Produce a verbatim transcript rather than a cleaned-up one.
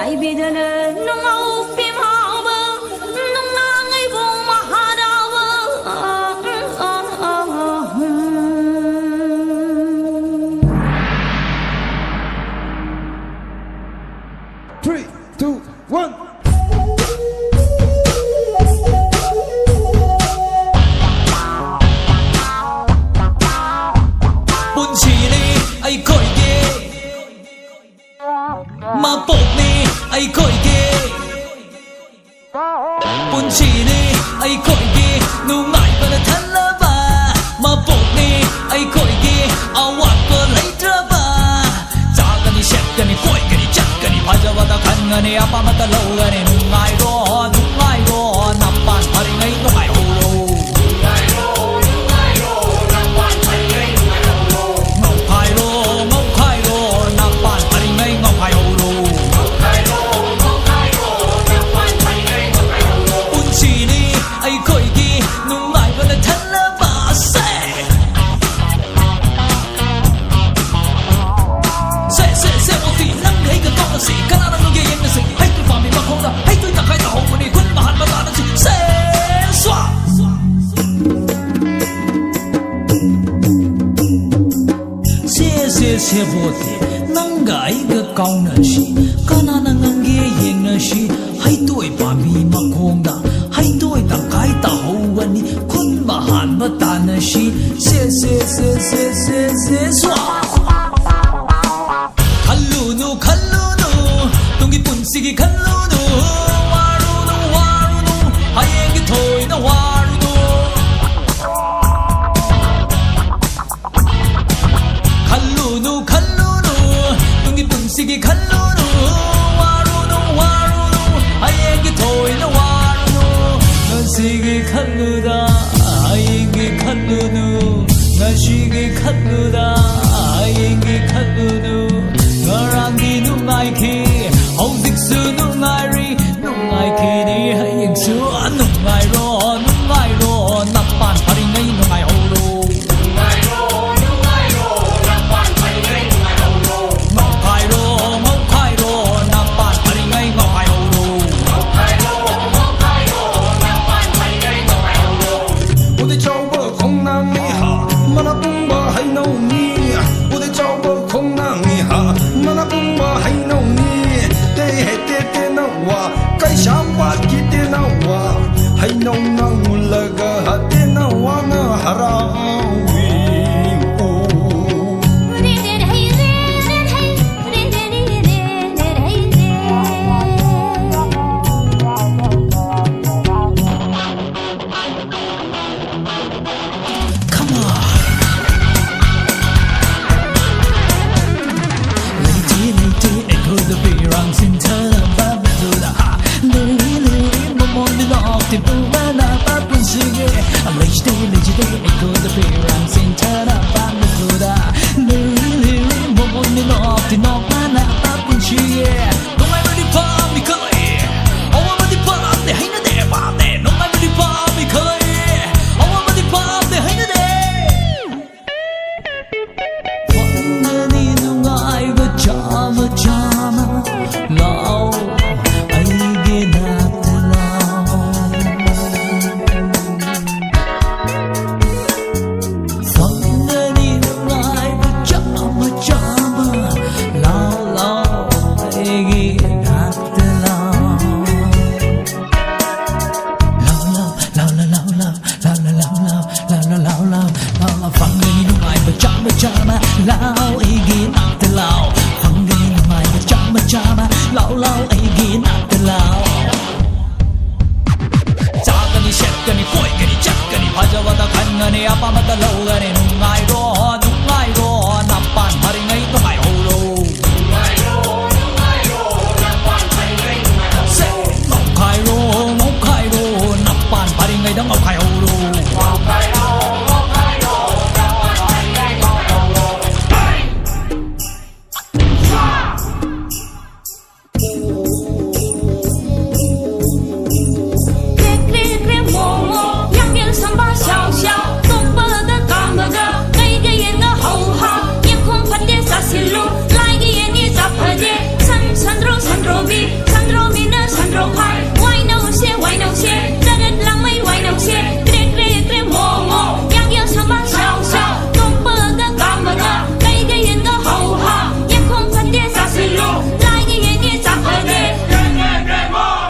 ꯍꯥꯏꯕꯤꯗꯅ ꯅꯨꯡꯉꯥꯎ ꯄꯤꯃꯥꯕ, ꯅꯨꯡꯅꯥꯡ ꯏꯕꯨꯡ ꯃꯍꯥꯔꯥꯕ꯫ Three, two, one. ꯄꯨꯟꯁꯤꯅꯤ ꯑꯩꯈꯣꯏꯒꯤ, ꯃꯄꯣꯛꯅꯤ ꯑꯩꯈꯣꯏꯒꯤ꯫ ꯄꯨꯟꯁꯤꯅꯤ ꯑꯩꯈꯣꯏꯒꯤ, ꯅꯨꯡꯉꯥꯏꯕꯅ ꯊꯜꯂꯕ ꯃꯄꯣꯛꯅꯤ ꯑꯩꯈꯣꯏꯒꯤ꯫ ꯑꯋꯥꯠꯄ ꯂꯩꯇ꯭ꯔꯕ, ꯆꯥꯒꯅꯤ, ꯁꯦꯠꯀꯅꯤ, ꯀꯣꯏꯒꯅꯤ, ꯆꯠꯀꯅꯤ, ꯐꯖꯕꯗ ꯈꯟꯒꯅꯤ, ꯑꯄꯥꯝꯕꯇ ꯂꯧꯒꯅꯤ꯫ ꯅꯨꯡꯉꯥꯏꯔꯣ, ꯅꯨꯡꯉꯥꯏꯔꯣ, ꯅꯄꯥꯟ ꯐꯔꯤꯉꯩ ꯅꯨꯡꯉꯥꯏꯍꯧꯔꯣ꯫ ꯉꯥꯎꯈꯥꯏꯔꯣ, ꯉꯥꯎꯈꯥꯏꯔꯣ, ꯅꯄꯥꯟ ꯐꯔꯤꯉꯩ ꯉꯥꯎꯈꯥꯏꯍꯧꯔꯣ꯫ ꯄꯨꯟꯁꯤꯅꯤ ꯑꯩꯈꯣꯏꯒꯤ, ꯅꯨꯡꯉꯥꯏꯕꯅ ꯊꯜꯂꯕ꯫ ꯁꯦ! ꯁꯦ, ꯁꯦ, ꯁꯦ, ꯑꯣꯇꯤ, ꯅꯪ ꯑꯩꯒ ꯀꯥꯎꯅꯁꯤ꯫ ꯀꯅꯥꯅ ꯉꯝꯒꯦ ꯌꯦꯡꯅꯁꯤ꯫ ꯍꯩꯇꯨ ꯄꯥꯝꯕꯤ ꯃꯈꯣꯡꯗ ꯍꯩꯇꯨ ꯇꯪꯈꯥꯏ ꯇꯥꯍꯧꯕꯅꯤ꯫ ꯈꯨꯟ ꯃꯍꯥꯟ ꯃꯇꯥꯅꯁꯤ꯫ ꯁꯦ! ꯁ꯭ꯋꯥ! ꯁꯦ, ꯁꯦ, ꯁꯦꯕꯣꯠꯇꯤ, ꯅꯪꯒ ꯑꯩꯒ ꯀꯥꯎꯅꯁꯤ꯫ ꯀꯅꯥꯅ ꯉꯝꯒꯦ ꯌꯦꯡꯅꯁꯤ꯫ ꯍꯩꯇꯣꯏ ꯄꯥꯝꯕꯤ ꯃꯈꯣꯡꯗ ꯍꯩꯇꯣꯏ ꯇꯪꯈꯥꯏ ꯇꯥꯍꯧꯕꯅꯤ꯫ ꯈꯨꯟ ꯃꯍꯥꯟꯕ ꯇꯥꯅꯁꯤ꯫ ꯁꯦ, ꯁꯦ, ꯁꯦ, ꯁꯦ, ꯁꯦ, ꯁꯦ, ꯁ꯭ꯋꯥ!